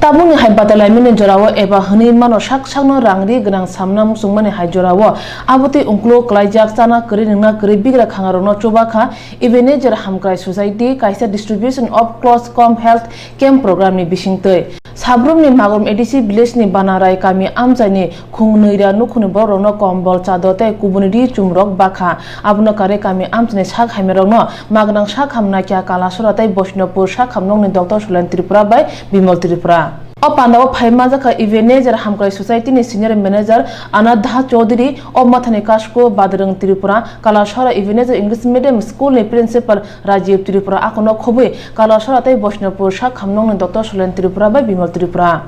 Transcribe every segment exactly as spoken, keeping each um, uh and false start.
Tabukni hai batalaimani jorao eba hwnwi mano sak sakno rang ri gwnang samna muchungmani hai jorao abotwi ungkuluk klaijak chana kwrwi nwngna kwrwi bigra khangarokno chuba kha Ebenezer Hamkrai Society kaisa distribution of clothes cum health camp program ni bisingtwi. Sabrumni Magrum A D C village ni Banarai kami amchaini khung nwira nukhungni borokrokno kombol chador tei kubuni ri chumrok bakha. Abono karwi kami amchaini sak hamyarokno magnang sak hamna kya Kalasora tei Boisnopur sak hamnokni Doctor Sulen Tripura bai Bimal Tripura. O pandao phai manjakha Ebenezer Hamkrai Society ni Senior Manager Anadha Chaudhary, o mathani Kasko Badrwng Tripura, Kalasora Ebenezer English Medium School ni Principal Rajiv Tripura, akono khobwi Kalasora tei Boisnopur sak hamnokni Doctor Sulen Tripura bai Bimal Tripura.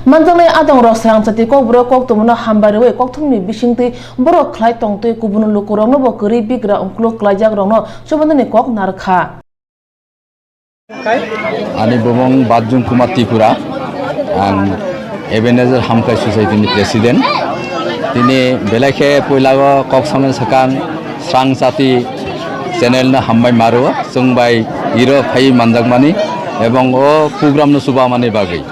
Manjaknai adongrok srang chati kokborok koktwmano hambai rwui kokthumni bisingtwi borok khlai tongtwi kubun lukuroknobo kwrwi bigra ungkuluk klaijakrokno chubandani kok narwkha. Ani bumung Bajrang Kumar Tripura, ang Ebenezer Hamkrai Society ni President. Tini belai khe puila o kok samani sakang srang chati channel no hambai maro, chwng bai iro phai manjakmani ebong o program no chubamani bagwi.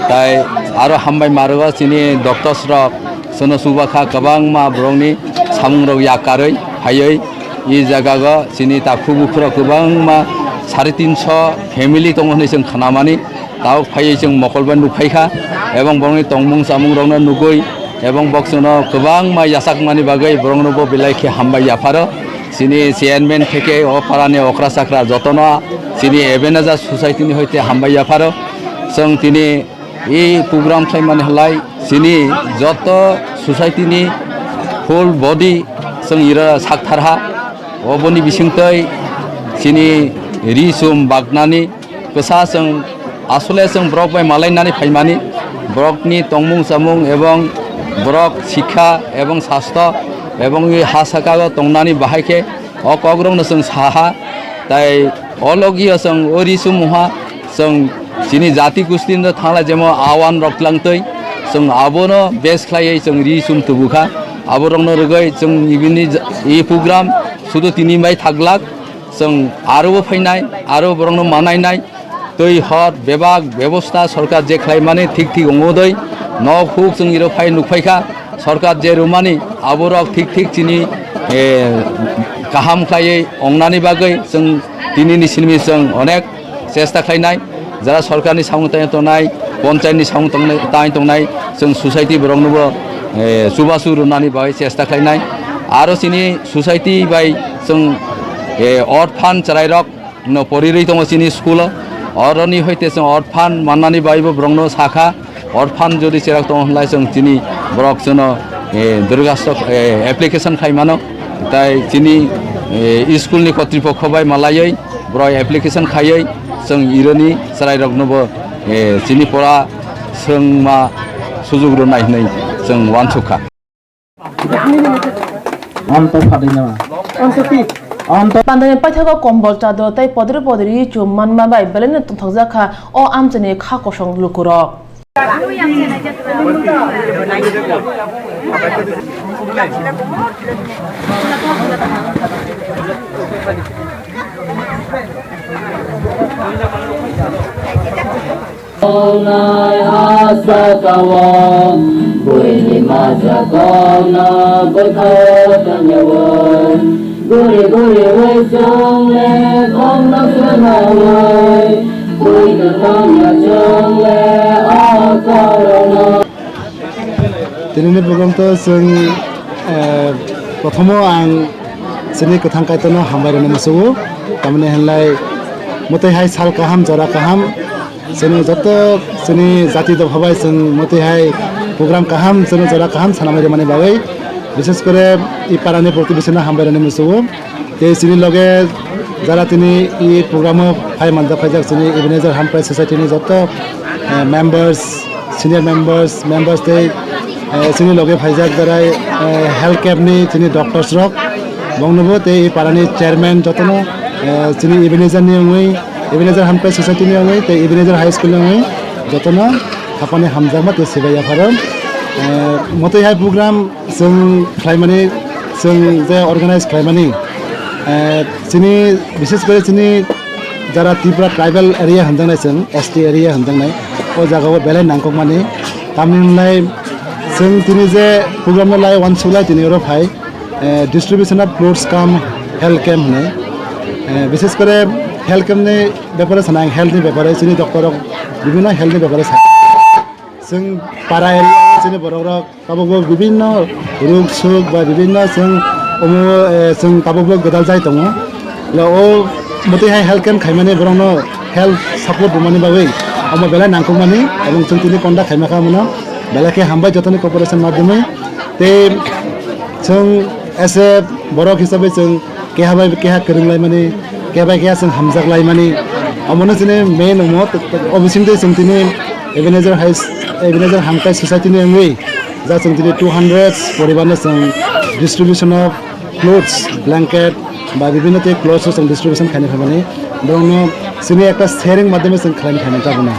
Tai aro hambai maro chini doctors rok, sono chuba kha kwbangma borokni samung rok yakarwi phaiwi i jaga o chini takhu bukhurok kwbangma sare tinso family tongo hinwi chwng khnamani. Tabuk phaiwi chwng mokol bai nukphaikha ebong borokni tongmung chamung rokno nugwi ebong boksono kwbangma yachakmani bagwi borokno bo belai khe hambai yapharo. Chini chairman theke o parani okra chakra jotono chini Ebenezer Society ni hoite hambai yapharo. Chwng tini i program khlaimani halai chini joto society ni full body chwng ira saktharha. Oboni bisingtwi chini ri sum baknani kwsa chwng asole chwng borok bai malainani phaimani, borokni tongmung chamung ebong borok sikha ebong sasto ebong i ha saka o tongnani bahai khe o kokrokno chwng saha. Tai o logio chwng o ri sum ha chwng chini jati gusti no thangla jemo awan rok tlangtwi chwng abono base khlaiwi chwng ri sum tubukha. Aborokno rwgwi chwng ibini ja-, i program sudu tini bai thaglak. Chwng aro bo phainai, aro borokno manainai, twi hor bebak bebosta sorkar je khlaimani thik thik ongwi doi, nok huk chwng iro phai nukphaikha, sorkar je rwmani aborok thik thik chini, eh, kaham khlaiwi ongnani bagwi chwng tinini sinimi chwng onek chesta khlainai. Jara sorkarni samung tangwi tongnai, ponchayatni samung tongnai, tangwi tongnai, chwng society boroknobo, eh, chubachu rwnani bagwi chesta khlainai. Aro chini society bai chwng, eh, orphan chwrairokno porirwi tongo chini school-o. Oroni hoite chwng orphan mannani bagwibo borokno sakha. Orphan jodi cherak tongo hwnlai chwng chini borok chwngno, eh, dorkhasto, eh, application khai mano. Tai chini, eh, school ni kotripokho bai malaiwi borok application khaiwi chwng ironi chwrairoknobo, eh, chini pora swngma sujuk rwnai hwnwi chwng uansukha. Anto phadoinama. Anto pi. Anto. Pandani paithago kombol chador tei podri podri chum manma bai belaino tongthokjak kha o amchaini kha kosong lukurok. Nai asa kawo, buini maja kono, bwtha tanyawo. Guri guri wi chwngle, kongno swnamwi, buino tanya chwngle, o korono. Tinini program to chwng, eh, prothomo ang chini kwthang Kaitorno hambai rwna muchungo. Tamni hwnlai mwtwi hai sal kaham, jora kaham, chini joto chini jati dopha bai chwng mwtwi hai program kaham, chini jora kaham sanamai rwmani bagwi, bishes kore i parani protibeshino hambai rwna muchungo. Tei chini loge jara tini i program o phai manjak phaijak chini Ebenezer Hamkrai Society ni joto, eh, members, senior members, members tei, eh, chini loge phaijak jara, eh, health camp ni chini doctors rok bongnobo tei i parani chairman jotono, eh, chini Ebenezer ni wngwi, Ebenezer Hamkrai Society ni wngwi tei Ebenezer High School ni wngwi jotono thapani hamjakma tei sibai yapharo. Eh, motwi hai program chwng khlaimani, chwng je organize khlaimani, eh, chini, bishes kore chini jara Tripura tribal area hwnjaknai chwng, S T area hwnjaknai, O jagao belai nangkukmani. Tamni hwnlai chwng tini je program no lai uansuk lai tini oro phai, eh, distribution of clothes cum health camp hwnwi. Eh, bishes kore health camp ni bepare sana, health ni bepare chini doctor rok bibhinno health ni bepare sa. Chwng para area o chini borok rok tabukbo bibhinno ruk suk ba bibhinno chwng omo, eh, chwng tabukbo gwdal jai tongo. Le o mwtwi hai health camp khaimani borokno health support rwmani bagwi omo belai nangkukmani, ebong chwng tini conduct khaima kha omono belai khe hambai jotoni cooperation madhyamwi. Tei chwng as a borok hisabwi chwng keha bai keha kwrwng laimani, keha bai keha chwng hamjak laimani, omono chini main omo. O bisingtwi chwng tini Ebenezer High, Ebenezer Hamkai Society ni wngwi ja chwng tini two hundred poribar no chwng distribution of clothes, blanket ba bibhinno tei clothes o chwng distribution khaina phaimani, borokno chini ekta sharing madhyame chwng khlaina phaimani tabukno.